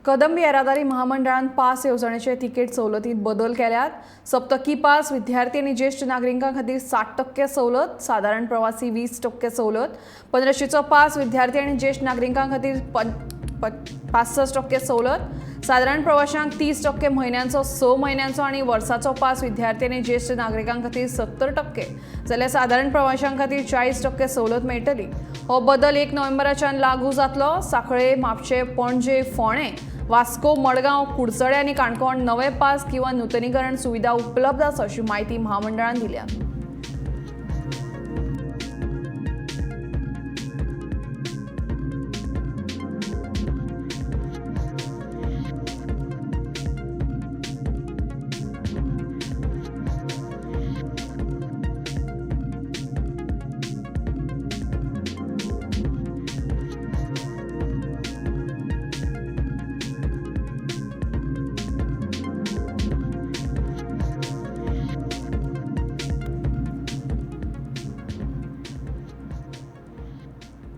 कदंब येरादारी महामंडळान pass येवजणेचे ticket सवलतीत बदल केल्यात. सप्तकी पास विद्यार्थी आनी ज्येश्ठ नागरिकां खातीर 60% सवलत, सादारण प्रवासी 20% सवलत. 1500चो पास विद्यार्थी आनी ज्येश्ठ नागरिकां खातीर 65% सवलत, सादारण प्रवाशांक 30%. म्हयन्यांचो, 6 म्हयन्यांचो आनी वर्साचो पास विद्यार्थी आनी ज्येश्ठ नागरिकां खातीर 70% जाल्यार सादारण प्रवाशां खातीर 40% सवलत मेळटली. हो बदल 1 नोव्हेंबराच्यान लागू जातलो. सांखळे, म्हापशें, पणजे, फोंडें, वास्को, मडगांव, कुडचडे आनी काणकोण नवे पास किंवा नुतनीकरण सुविधा उपलब्ध आसा अशी माहिती महामंडळान दिल्या.